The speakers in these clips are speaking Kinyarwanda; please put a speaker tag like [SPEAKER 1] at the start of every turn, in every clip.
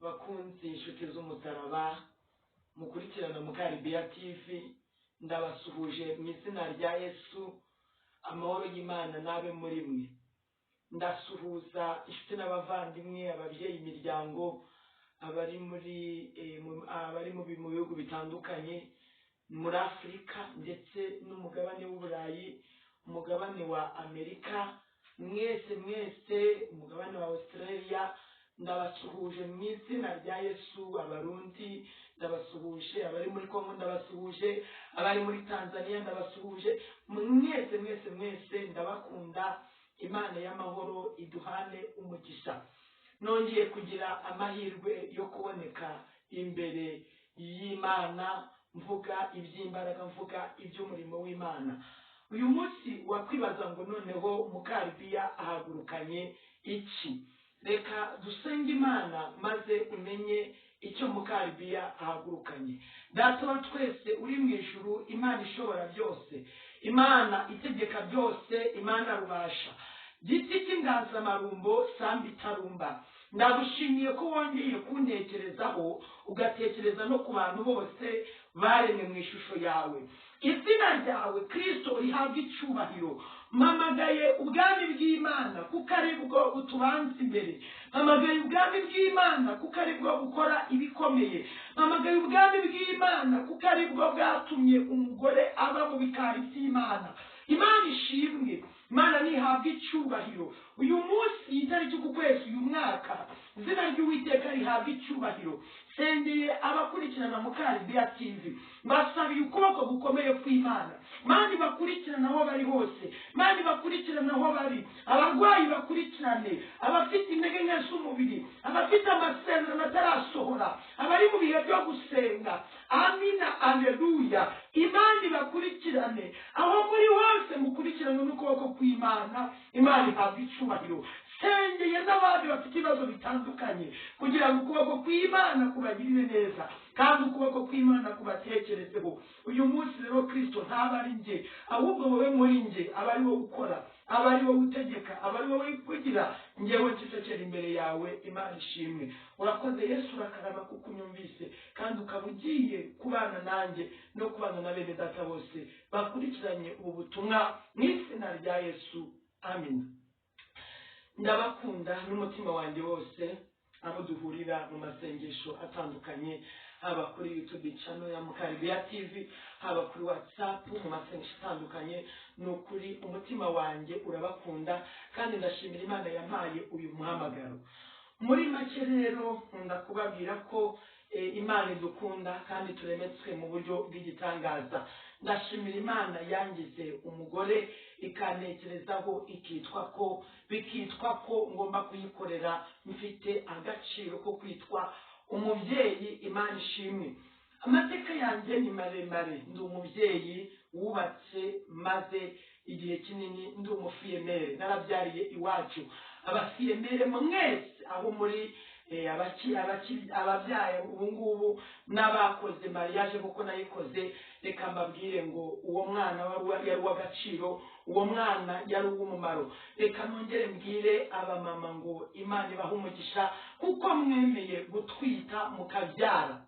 [SPEAKER 1] Bakunzi, inshuti z'umusaraba mukurikirana Mukaribiya TV, ndabasuhuje mu izina rya Yesu. Amahoro y'Imana n'abe muri mwe. Ndasuhuza inshuti n'abavandimwe, ababyeyi, imiryango, abari muri abari mu bihugu bitandukanye muri Afurika ndetse n'umugabane w'Uburayi, umugabane wa Amerika, mwese mwese, umugabane wa Australia, ndabasuhuje mu izina rya Yesu. Abarundi ndabasuhuje, abari muri Kongo ndabasuhuje, abari muri Tanzania ndabasuhuje, mwese mwese mwese ndabakunda. Imana y'amahoro iduhane umugisha. Nongeye kugira amahirwe yo kuboneka imbere y'Imana, mvuga iby'imbaraga, mvuga iby'umurimo w'Imana. Uyu munsi wakwibaza ngo noneho Mukaribiya ahagurukanye iki? Reka dusenge Imana maze umenye icyo Mukaribiya ahagurukanye. Data wa twese uri mu ijuru, Imana ishobora byose, Imana itegeka byose, Imana rubasha, giti cy'inganzamarumbo, sambi itarumba, ndagushimiye ko wongeye kuntekerezaho, ugatekereza no ku bantu bose baremwe mu ishusho yawe. Izina ryawe Kirisito rihabwa icyubahiro. Mpamagaye ubwami bw'Imana kuko ari bwo butubanza imbere. Mpamagaye ubwami bw'Imana kuko ari bwo bukora ibikomeye. Mpamagaye ubwami bw'Imana kuko ari bwo bwatumye umugore aba mu bikari by'Imana. Imana ishimwe, Imana ntihabwe icyubahiro. Uyu munsi, iyi tariki ku kwezi, uyu mwaka, izina ry'Uwiteka rihabwa icyubahiro. Sengeye abakurikirana Mukaribiya TV, mbasabiye ukuboko gukomeye kw'Imana. Mani bakurikirana aho bari hose, mani bakurikirana aho bari, abarwayi bakurikirane, abafite intege nke z'umubiri, abafite amasezerano atarasohora, abari mu bihe byo gusenga. Amina, aleluya. Imana ibakurikirane aho muri hose, mukurikirane n'ukuboko kw'Imana. Imana ihabwa icyubahiro. Sengeye n'abandi bafite ibibazo bitandukanye kugira ngo ukuboko kw'Imana kubagirire neza kandi ukuboko kw'Imana kubatekerezeho. Uyu munsi rero, Kirisito, ntaba ari njye, ahubwo wowe muri njye, aba ari wowe ukora, aba ari wowe utegeka, aba ari wowe kugira ngewe ncecekera imbere yawe. Imana ishimwe. Urakoze Yesu, urakaraba kuko unyumvise kandi ukaba ugiye kubana nanjye no kubana na bene data bose bakurikiranye ubu butumwa, mu izina rya Yesu, amina. Ndabakunda n'umutima wanjye wose, abo duhurira mu masengesho atandukanye, haba kuri YouTube channel ya Mukaribiya TV, haba kuri WhatsApp mu masengesho atandukanye. Ni ukuri umutima wanjye urabakunda kandi ndashimira Imana yampaye uyu muhamagaro. Muri make rero, nkunda kubabwira ko Imana idukunda kandi turemetswe mu buryo bw'igitangaza. Ndashimira Imana yangize umugore, ikantekerezaho, ikitwa ko bikitwa ko ngomba kuyikorera, mfite agaciro ko kwitwa umubyeyi. Imana ishimwe. Amateka yanjye ni maremare. Ndi umubyeyi wubatse, maze igihe kinini ndi umufille-mère, narabyariye iwacu. Abafille-mère mwese aho muri, ababyaye ubu ngubu n'abakoze mariage kuko nayikoze, reka mbabwire ngo uwo mwana yari uw'agaciro, uwo mwana yari uw'umumaro. Reka nongere mbwire abamama ngo Imana ibahe umugisha kuko mwemeye gutwita mukabyara.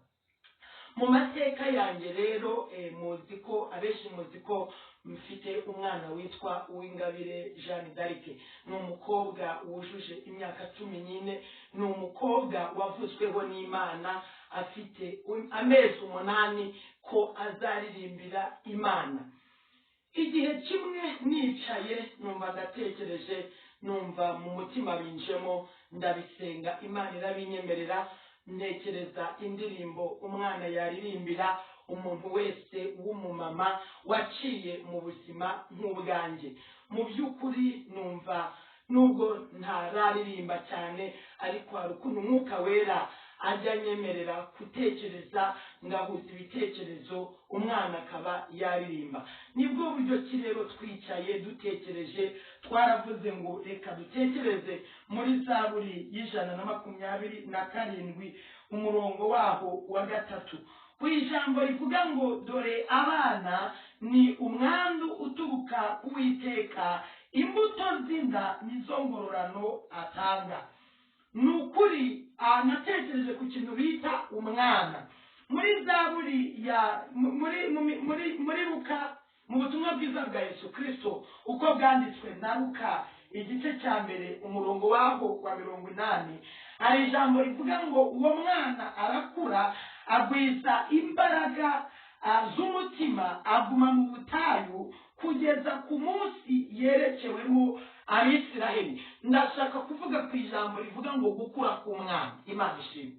[SPEAKER 1] Mu mateka yanjye rero, muzi ko abenshi muzi ko mfite umwana witwa Uwingabire Jeanne d'Arc. Ni umukobwa wujuje imyaka 14, ni umukobwa wavuzweho n'Imana afite amezi 8 ko azaririmbira Imana. Igihe kimwe nicaye numva ndatekereje, numva mu mutima binjemo, ndabisenga, Imana irabinyemerera. Ntekereza indirimbo umwana yaririmbira umuntu wese w'umumama waciye mu buzima nk'ubwanjye. Mu by'ukuri numva nubwo ntararirimba cyane, ariko hari ukuntu Umwuka Wera ajya anyemerera gutekereza, ngahuza ibitekerezo, umwana akaba yaririmba. Nibwo buryo ki rero twicaye dutekereje, twaravuze ngo reka dutekereze muri Zaburi y'127, umurongo waho wa 3, ku ijambo rivuga ngo dore abana ni umwandu uturuka ku Uwiteka, imbuto z'inda nizo ngororano atanga. Ni ukuri. Natekereje ku kintu bita umwana muri Zaburi ya muri Luka, mu butumwa bwiza bwa Yesu Kristo uko bwanditswe na Luka, igice cya 1 umurongo waho wa 80, hari ijambo rivuga ngo uwo mwana arakura agwiza imbaraga z'umutima, aguma mu butayu kugeza ku munsi yerekewemo Abisiraheli. Ndashaka kuvuga ku ijambo rivuga ngo gukura k'umwana. Imana ishimwe.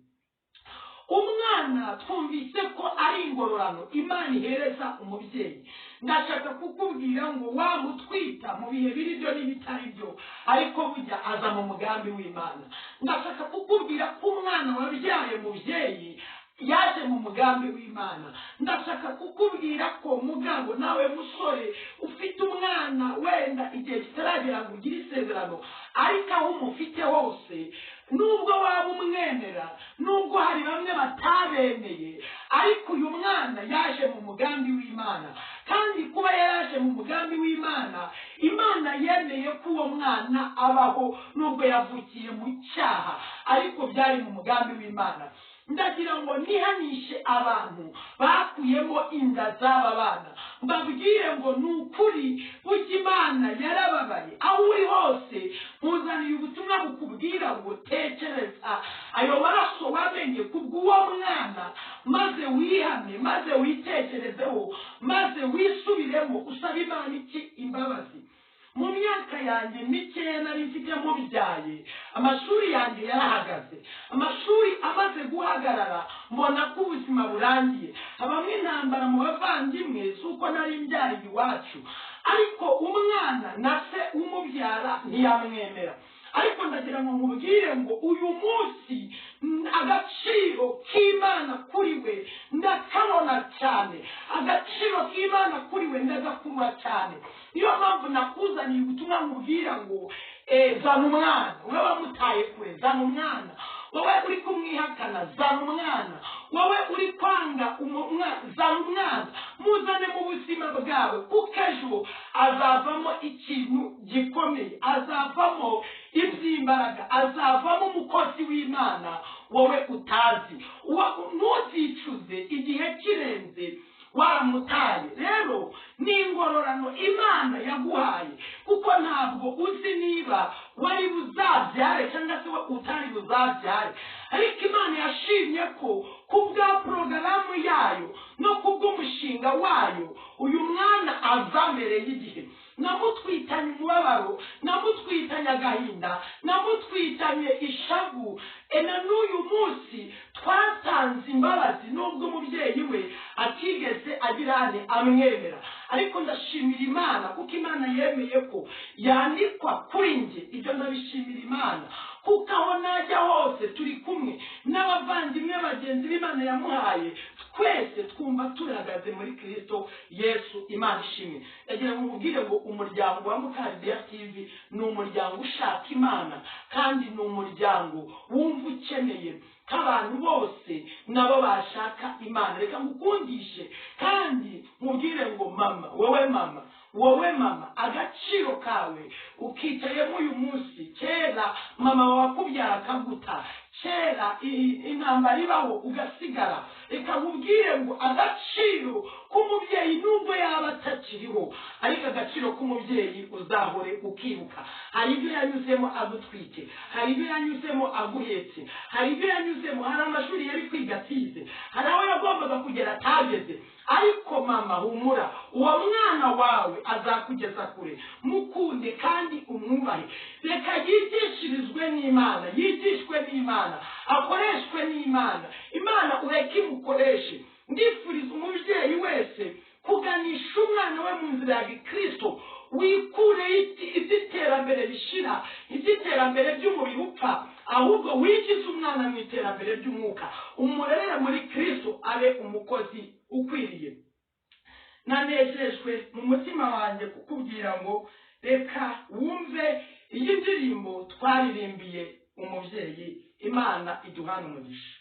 [SPEAKER 1] Umwana twumvise ko ari ingororano Imana ihereza umubyeyi. Ndashaka kukubwira ngo wamutwita mu bihe biri byo n'ibitari byo, ariko burya aza mu mugambi w'Imana. Ndashaka kukubwira ko umwana wabyaye mubyeyi yaje mu mugambi w'Imana. Ndashaka kukubwira ko mugabo nawe musore ufite umwana wenda igihe kitaragera ngo ugire isezerano, ariko aho umufite hose, nubwo waba umwemera, nubwo hari bamwe batabemeye, ariko uyu mwana yaje mu mugambi w'Imana. Kandi kuba yaraje mu mugambi w'Imana, Imana yemeye ko uwo mwana abaho nubwo yavukiye mu cyaha, ariko byari mu mugambi w'Imana. Ndagira ngo nihanishe abantu bakuyemo inda z'aba bana, mbabwire ngo ni ukuri burya Imana yarababaye. Aho uri hose nkuzaniye ubutumwa bukubwira ngo tekereza ayo maraso wamenye kubw'uwo mwana, maze wihane, maze witekerezeho, maze wisubiremo, usabe Imana iki? Imbabazi. Mu myaka yanjye mikeya nari mfite mubyaye, amashuri yanjye yarahagaze. Amashuri amaze guhagarara, mbona ko ubuzima burangiye. Habamo intambara mu bavandimwe z'uko nari mbyariye iwacu, ariko umwana na se umubyara ntiyamwemera. Ariko ndagira ngo nkubwire ngo uyu munsi agaciro k'Imana kuri we ndakabona cyane, agaciro k'Imana kuri we ndagakurura cyane. Niyo mpamvu nakuzaniye ubutumwa nkubwira ngo zana umwana, wowe wamutaye kure, zana umwana, wowe uri kumwihakana, zana umwana, wowe uri kwanga zana umwana, muzane mu buzima bwawe, kuko ejo azavamo ikintu gikomeye, azavamo iby'imbaraga, azavamo umukozi w'Imana wowe utazi. Ntuzicuze igihe kirenze waramutaye. Rero ni ingororano Imana yaguhaye, kuko ntabwo uzi niba wari buzabyare cyangwa se utari buzabyare, ariko Imana yashimye ko kubwa porogaramu yayo no kubw'umushinga wayo uyu mwana aza mbere y'igihe. Namutwitanye umubabaro, namutwitanye agahinda, namutwitanye ishavu. Na n'uyu munsi twatanze imbabazi nubwo umubyeyi we atigeze agirane amwemera, ariko ndashimira Imana kuko Imana yemeye ko yandikwa kuri njye. Ibyo ndabishimira Imana, kuko aho najya hose turi kumwe n'abavandimwe bagenzi b'Imana yamuhaye, twese twumva turahagaze muri Kristo Yesu. Imana ishimwe. Ndagira ngo nkubwire ngo umuryango wa Mukaribiya TV ni umuryango ushaka Imana, kandi ni umuryango wumva ukeneye ko abantu bose nabo bashaka Imana. Reka ngukundishe kandi nkubwire ngo mama, wowe mama, wowe mama, agaciro kawe ukicayemo uyu munsi. Kera mama wawe akubyara akaguta, kera intambara ibaho ugasigara. Reka nkubwire ngo agaciro k'umubyeyi nubwo yaba atakiriho, ariko agaciro k'umubyeyi uzahore ukibuka. Hari ibyo yanyuzemo agutwite, hari ibyo yanyuzemo aguhetse, hari ibyo yanyuzemo, hari amashuri yari kwiga atize, hari aho yagombaga kugera atageze. Ariko mama humura, uwo mwana wawe azakugeza kure. Mukunde kandi umwubahe. Reka yigishirizwe n'Imana, yigishwe n'Imana, akoreshwe n'Imana. Imana ureke imukoreshe. Ndifuriza umubyeyi wese kuganisha umwana we mu nzira ya Gikristo. Wikure iby'iterambere bishira, iby'iterambere by'umubiri upfa, ahubwo wigize umwana mu iterambere ry'umwuka, umurerere muri Kristo abe umukozi ukwiriye. Nanejejwe mu mutima wanjye kukubwira ngo reka wumve iyi ndirimbo twaririmbiye umubyeyi. Imana iduhane umugisha.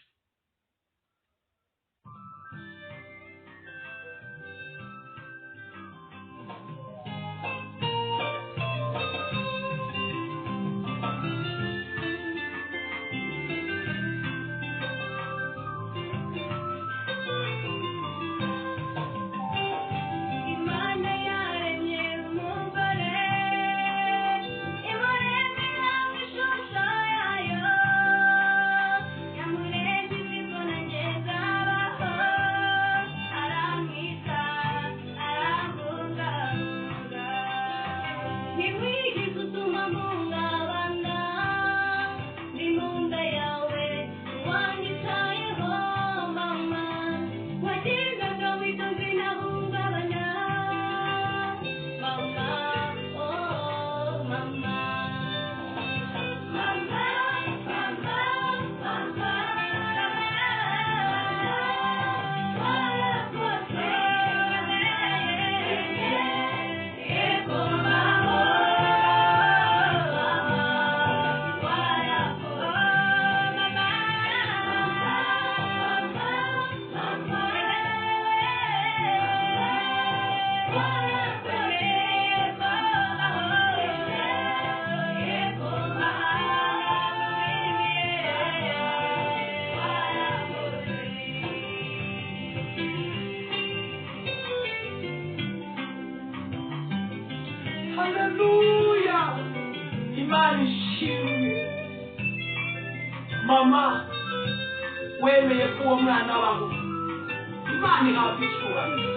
[SPEAKER 1] Haleluya, Imana ishimwe. Mama wemeye ko uwo mwana abaho, Imana ihabwa icyubahiro.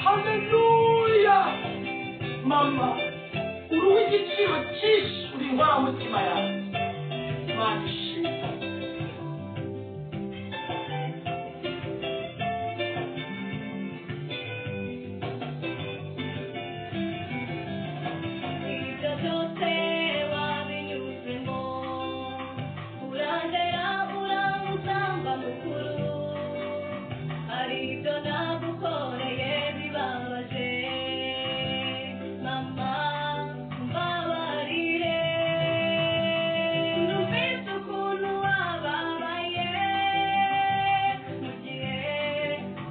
[SPEAKER 1] Haleluya, mama uri uw'igiciro cyinshi, uri inkoramutima yawe. Imana ishimwe.
[SPEAKER 2] Ibyo byose wabinyuzemo, urandera uramusamba mukuru, hari ibyo nagukoreye bibabaje, mama mbabarire, numvise ukuntu wababaye mu gihe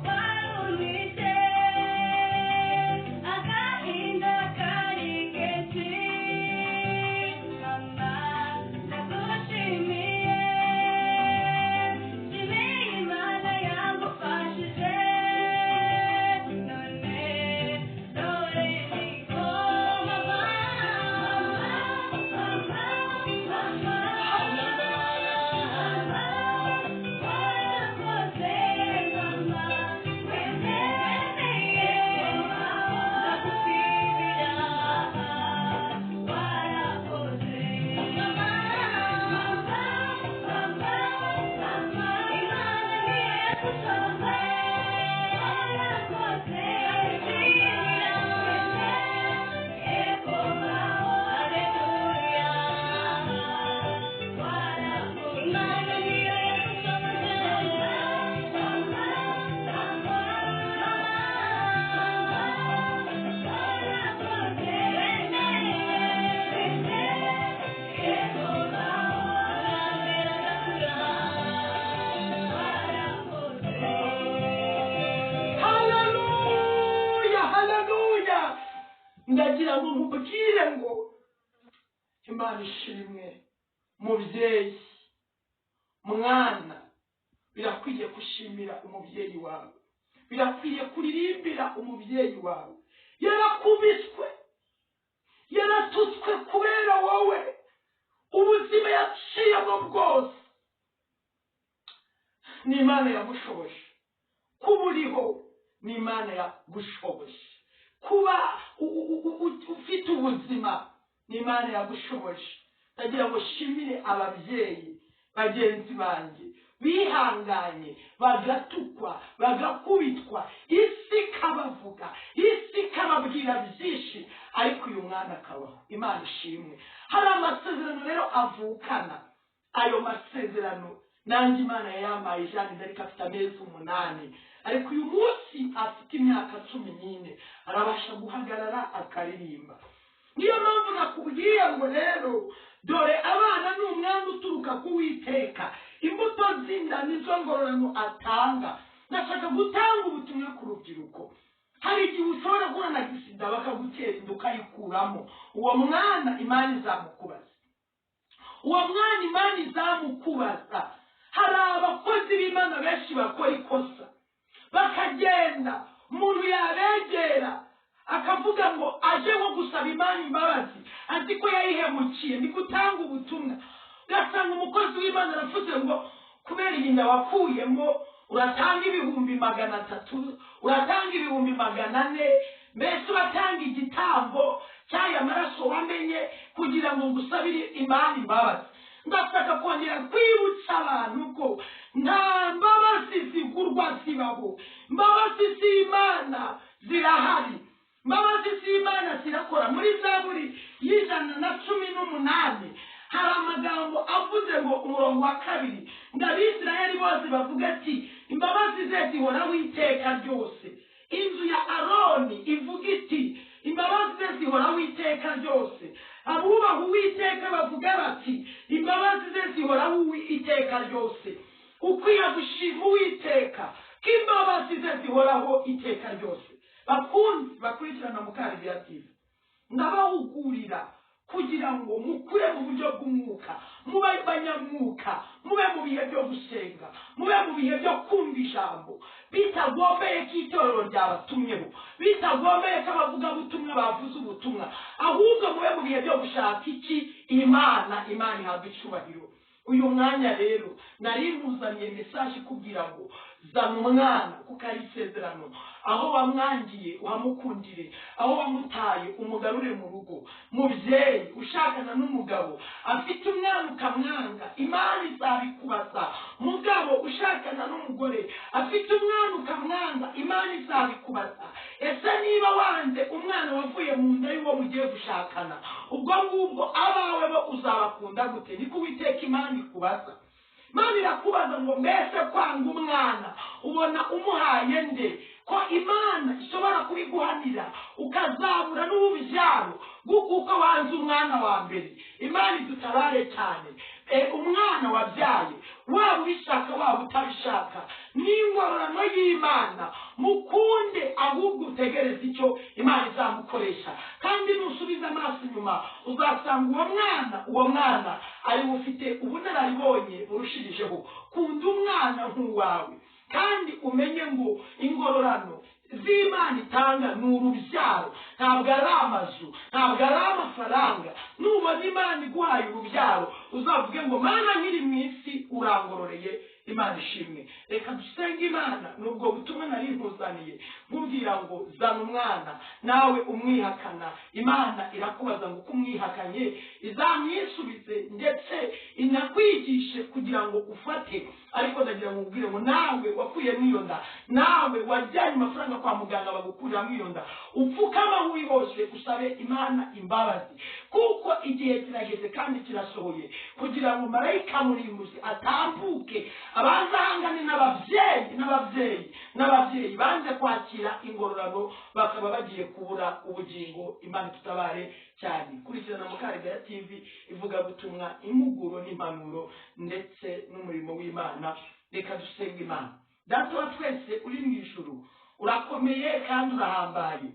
[SPEAKER 2] warumvise agahinda kari kenshi, mama ndagushimiye, nshimiye Imana yagufashije, none dore niko mama, mama, mama, mama, warakoze mama, wemeye ndagushimira, warakoze mama, mama, mama, mama, Imana niyo yagushoboje, warakoze ndagushimira, yego haleluya, warakoze Imana niyo yagushoboje, mama, mama, mama, warakoze yego urambera ndakura, warakoze.
[SPEAKER 1] Haleluya, haleluya. Ndagira ngo nkubwire ngo Imana ishimwe. Mubyeyi, mwana, birakwiye gushimira umubyeyi wawe, birakwiye kuririmbira umubyeyi wawe. Yarakubiswe, yaratutswe kubera wowe, ubuzima yaciyemo bwose ni Imana yamushoboje. Kuba uriho ni Imana yagushoboje, kuba ufite ubuzima ni Imana yagushoboje. Ndagira ngo nshimire ababyeyi bagenzi banjye bihanganye, bagatukwa, bagakubitwa, isi ikabavuga, isi ikababwira byinshi, ariko uyu mwana akabaho. Imana ishimwe. Hari amasezerano rero avukana. Ayo masezerano nanjye Imana yayampaye Jeanne d'Arc afite amezi 8, ariko uyu munsi afite imyaka 14, arabasha guhagarara akaririmba. Niyo mpamvu nakubwiye ngo rero dore abana ni umwami uturuka ku Uwiteka, imbuto z'inda nizo ngororano atanga. Ndashaka gutanga ubutumwa ku rubyiruko. Hari igihe ushobora guhura na gisida bakagutera inda ukayikuramo. Uwo mwana Imana izamukubaza, uwo mwana Imana izamukubaza. Hari abakozi b'Imana benshi bakora ikosa, bakagenda umuntu yabegera akavuga ngo aje nko gusaba Imana imbabazi, azi ko yayihemukiye, ni gutanga ubutumwa. Ugasanga umukozi w'Imana aravuze ngo kubera iyi nda wakuyemo uratanga 300,000, uratanga 400,000, mbese uratanga igitambo cy'aya maraso wamenye kugira ngo ngusabire Imana imbabazi. Ndashaka kongera kwibutsa abantu ko nta mbabazi zigurwa zibaho. Imbabazi z'Imana zirahari, imbabazi z'Imana zirakora. Muri Zaburi y'118 hari amagambo avuze ngo, umurongo wa 2, ngo Abisirayeli bose bavuga ati imbabazi ze zihoraho iteka ryose. Inzu ya Aroni ivuga iti imbabazi ze zihoraho iteka ryose. Abubaha Uwiteka bavuga bati imbabazi ze zihoraho iteka ryose. Ukwiye gushima Uwiteka ko imbabazi ze zihoraho iteka ryose. Bakunzi bakurikirana Mukaribiya TV, ndabahugurira kugira ngo mukure mu buryo bw'umwuka, mube banyamwuka, mube mu bihe byo gusenga, mube mu bihe byo kumva ijambo, bitagombeye ko itorero ryabatumyeho, bitagombeye ko abavugabutumwa bavuze ubutumwa, ahubwo mube mu bihe byo gushaka iki? Imana. Imana ihabwa icyubahiro. Uyu mwanya rero nari nkuzaniye message ikubwira ngo zana umwana, kuko ari isezerano. Aho wamwangiye uhamukundire, aho wamutaye umugarure mu rugo. Mubyeyi ushakana n'umugabo afite umwana ukamwanga, Imana izabikubaza. Mugabo ushakana n'umugore afite umwana ukamwanga, Imana izabikubaza. Ese niba wanze umwana wavuye mu nda y'uwo mugiye gushakana, ubwo ngubwo abawe bo uzabakunda gute? Niko Uwiteka Imana ikubaza. Imana irakubaza ngo mbese kwanga umwana ubona umuhaye nde? Ko Imana ishobora kubiguhanira ukazabura n'urubyaro kuko wanze umwana wa mbere. Imana idutabare cyane. Umwana wabyaye, waba ubishaka waba utabishaka, n'ingororano y'Imana. Mukunde, ahubwo utegereze icyo Imana izamukoresha. Kandi nusubiza amaso inyuma uzasanga uwo mwana ari ufite ubunararibonye burushirijeho. Kunda umwana nk'uwawe, kandi umenye ngo ingororano z'Imana itanga ni urubyaro, ntabwo ari amazu, ntabwo ari amafaranga. Nubona Imana iguhaye urubyaro uzavuge ngo Mana nkiri mu isi urangororeye. Imana ishimwe. Reka dusenge Imana. Nubwo butumwa nari nkuzaniye nkubwira ngo zana umwana, nawe umwihakana Imana irakubaza ngo uko umwihakanye izamwisubize, ndetse inakwigishe kugira ngo ufate. Ariko ndagira ngo nkubwire ngo nawe wakuyemo iyo nda, nawe wajyanye amafaranga kwa muganga bagukuriramo iyo nda, upfukama wihose usabe Imana imbabazi, kuko igihe kirageze kandi kirasohoye kugira ngo marayika murimbuzi atambuke, abanze ahangane n'ababyeyi n'ababyeyi n'ababyeyi banze kwakira ingororano, bakaba bagiye kubura ubugingo. Imana itutabare cyane. Kurikirana Mukarugaya TV, ivugabutumwa, impuguro n'impanuro ndetse n'umurimo w'Imana. Reka dusenge Imana. Data wa twese uri mu ijuru, urakomeye kandi urahambaye.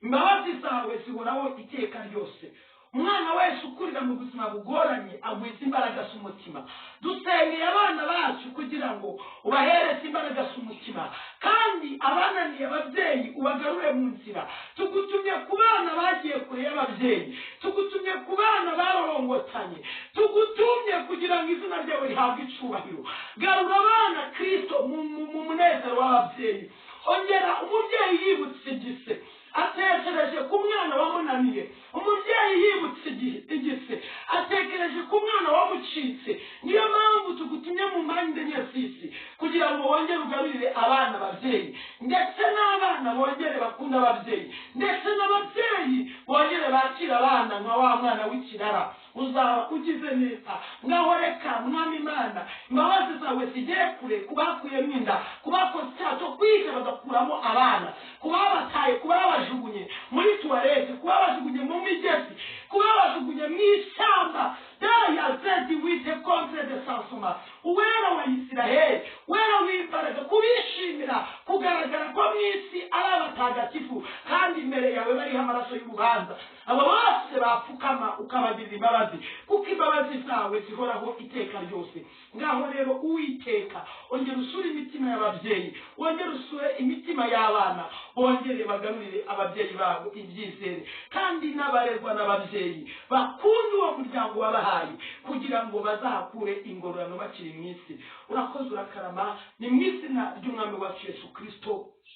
[SPEAKER 1] Imbabazi zawe zihoraho iteka ryose. Umwana wese ukurira mu buzima bugoranye agwiza imbaraga z'umutima. Dusengeye abana bacu kugira ngo ubahereze imbaraga z'umutima, kandi abananiye ababyeyi ubagarure mu nzira. Tugutumye ku bana bagiye kure y'ababyeyi, tugutumye ku bana barorongotanye, tugutumye kugira ngo izina ryawe rihabwe icubahiro. Garura abana Kristo mu munezero w'ababyeyi. Ongera umubyeyi yibutse igise atekereje ku mwana wamunaniye, umubyeyi yibutse igise atekereje ku mwana wamucitse. Niyo mpamvu tugutumye mu mpande enye z'isi kugira ngo wongere ugarurire abana ababyeyi, ndetse n'abana bongere bakunda ababyeyi, ndetse n'ababyeyi bongere bakira abana nka wa mwana w'ikirara. Uzaba ugize neza. Ngaho reka Mwami Imana imbabazi zawe zigere kure ku bakuyemo inda, ku bakoze icyaha cyo kwica bagakuramo abana, ku babataye, ku babajugunye muri tuwarete, ku babajugunye mu migezi, ku babajugunye mu ishyamba. Daya zedi wite kontre de sansoma, uwera wa Isiraheli, wera w'imbaraga, kubishimira kugarura Kugaragara ko mu isi ari abatagatifu kandi imbere yawe bariho amaraso y'urubanza, abo bose bapfukama ukabagirira imbabazi, kuko imbabazi zawe zihoraho iteka ryose. Ngaho rero Uwiteka, ongera usure imitima y'ababyeyi, wongere usure imitima y'abana, bongere bagarurire ababyeyi babo ibyizere, kandi n'abarerwa n'ababyeyi bakunde uwo muryango wabahaye kugira ngo bazahakure ingororano bakiri mu isi. Urakoze, urakarama. Ni mu izina ry'Umwami wacu Yesu Kirisito,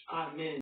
[SPEAKER 1] amen.